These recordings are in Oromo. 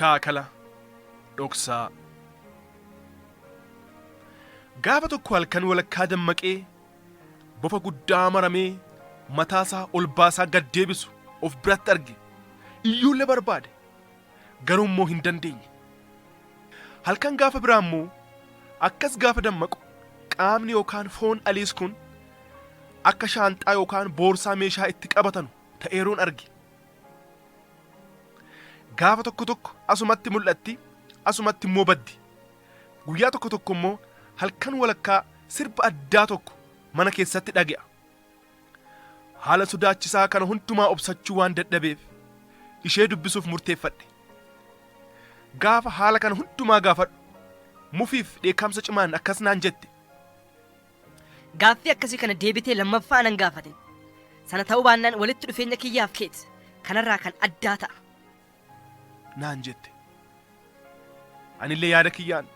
Shaakala dhoksaa. Gaafa tokko halkan walakkaa dammaqee bofa guddaa maramee mataasaa ol baasaa gad deebisu of biratti arge. Iyyuullee barbaade. Garuu immoo hin dandeenye. Halkan gaafa biraa immoo akkas gaafa dammaqu qaamni yookaan foon Aliis kun akka shaanxaa yookaan boorsaa meeshaa itti qabatanu ta'eeruun arge. Gaafa tokko tokko asumatti mul'atti, asumatti immoo baddi. Guyyaa tokko tokko immoo halkan walakkaa sirba addaa tokko mana keessatti dhage'a. Haala sodaachisaa kana hundumaa obsachuu waan dadhabeef ishee dubbisuuf murteeffadhe. Gaafa haala kana hundumaa gaafadhu mufiif dheekkamsa cimaan akkas naan jette. Gaaffii akkasii kana deebitee lammaffaa nan gaafatin. Sana ta'uu baannaan walitti dhufeenya kiyyaaf keet kanarraa kan addaa ta'a. Naan jette. Anillee yaada kiyyaan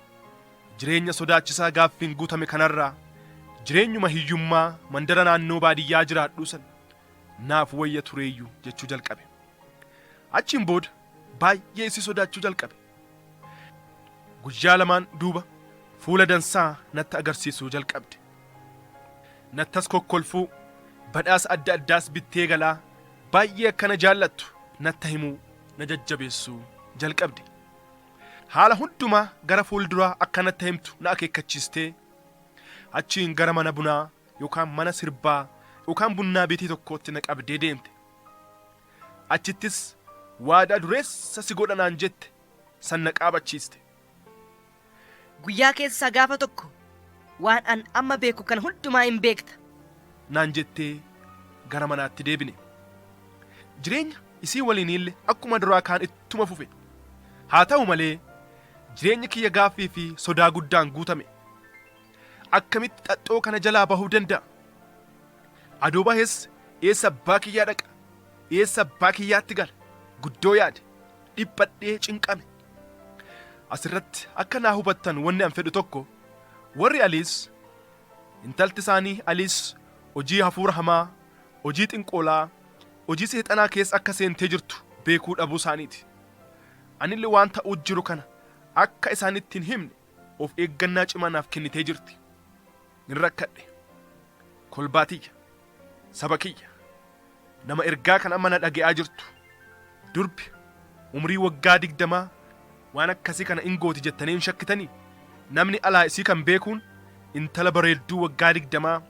jireenya sodaachisaa gaaffiin guutame kanarraa jireenyuma hiyyummaa mandara naannoo baadiyyaa jiraadhuu san naaf wayya tureeyyu jechuu jalqabe. Achiin booda baay'ee isii sodaachuu jalqabe. Guyyaa lamaan duuba fuula dansaa natti agarsiisuu jalqabde. Nattas kokkolfuu, badhaasa adda addaas bittee galaa baay'ee akka na jaallattu natta himuu na jajjabeessuu jalqabde. Haala hundumaa gara fuulduraa akka natta himtu na akeekkachiistee achiin gara mana bunaa yookaan mana sirbaa yookaan bunnaa beetii tokkootti na qabdee deemte. Achittis waadaa dureessa si godha naan jette san na qaabachiiste. Guyyaa keessaa gaafa tokko waan an amma beeku kana hundumaa hin beekta. Naan jettee gara manaatti deebine. Jireenya isii waliiniille akkuma duraa kaan ittuma fufe. Haa ta'u malee jireenyi kiyya gaaffii fi sodaa guddaan guutame. Akkamitti xaxxoo kana jalaa bahuu danda'a? Adoo bahes eessa abbaa kiyyaa dhaqa? Eessa abbaa kiyyaatti gala? Guddoo yaade. Dhiphadhee cinqame. Asirratti akka naa hubattan wanni an fedhu tokko, warri Aliis intalti isaanii Aliis hojii hafuura hamaa, hojii xinqoolaa, hojii seexanaa keessa akka seentee jirtu beekuu dhabuu isaaniiti. Anillee waan ta'uu jiru kana akka isaanitti hin himne of eeggannaa cimaa naaf kennitee jirti. Hin rakkadhe. Kolbaa tiyya, saba kiyya, nama ergaa kana amma na dhage'aa jirtu, durbi umrii waggaa 20 waan akkasii kana in gooti jettanii hin shakkitanii? Namni alaa isii kan beekuun intala bareedduu waggaa 20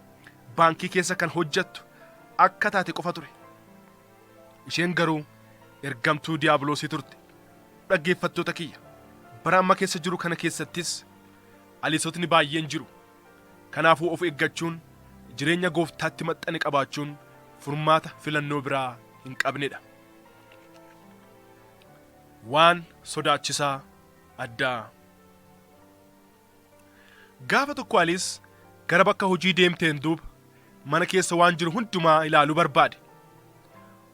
baankii keessa kan hojjettu akka taate qofa ture. Isheen garuu ergamtuu diiyaabiloosii turte. Dhaggeeffattoota kiyya, bara amma keessa jiru kana keessattis Aliisotni baay'een jiru. Kanaafuu of eeggachuun, jireenya Gooftaatti maxxane qabaachuun furmaata filannoo biraa hin qabnedha. Waan sodaachisaa addaa. Gaafa tokko Aliis gara bakka hojii deemteen duuba mana keessa waan jiru hundumaa ilaaluu barbaade.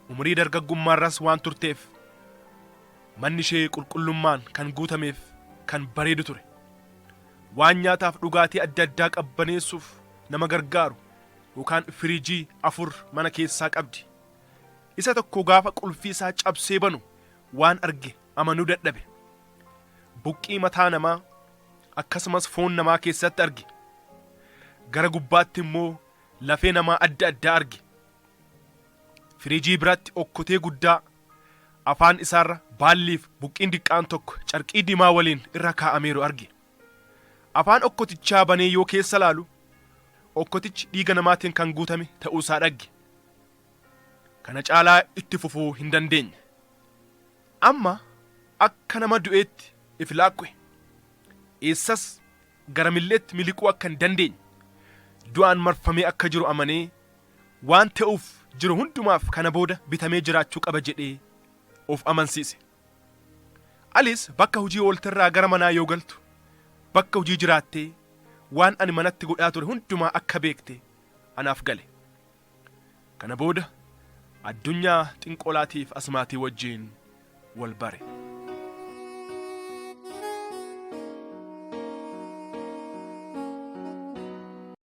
Umurii dargaggummaarras waan turteef manni ishee qulqullummaan kan guutameef kan bareedu ture. Waan nyaataaf dhugaatii adda addaa qabbaneessuuf nama gargaaru yookaan firiijii afur mana keessaa qabdi. Isa tokko gaafa qulfii isaa cabsee banu waan arge amanuu dadhabe. Buqqii mataa namaa akkasumas foon namaa keessatti arge. Gara gubbaatti immoo lafee namaa adda addaa arge. Firiijii biratti okkotee guddaa afaan isaarra baalliif buqqiin diqqaan tokko carqii diimaa waliin irra kaa'ameeru arge. Afaan okkotichaa banee yoo keessa laalu okkotichi dhiiga namaatiin kan guutame ta'uusaa dhagge. Kana caalaa itti fufuu hin dandeenye. Amma akka nama du'eetti if laakkwe. Eessas garamilleetti miliquu akka hin dandeenye, du'aan marfamee akka jiru amanee waan ta'uuf jiru hundumaaf kana booda bitamee jiraachuu qaba jedhee of amansiise. Aliis bakka hojii oolterraa gara manaa yoo galtu, bakka hojii jiraattee waan ani manatti godhaa ture hundumaa akka beekte anaaf gale. Kana booda addunyaa xinqolaatiif asmaatii wajjin wal bare.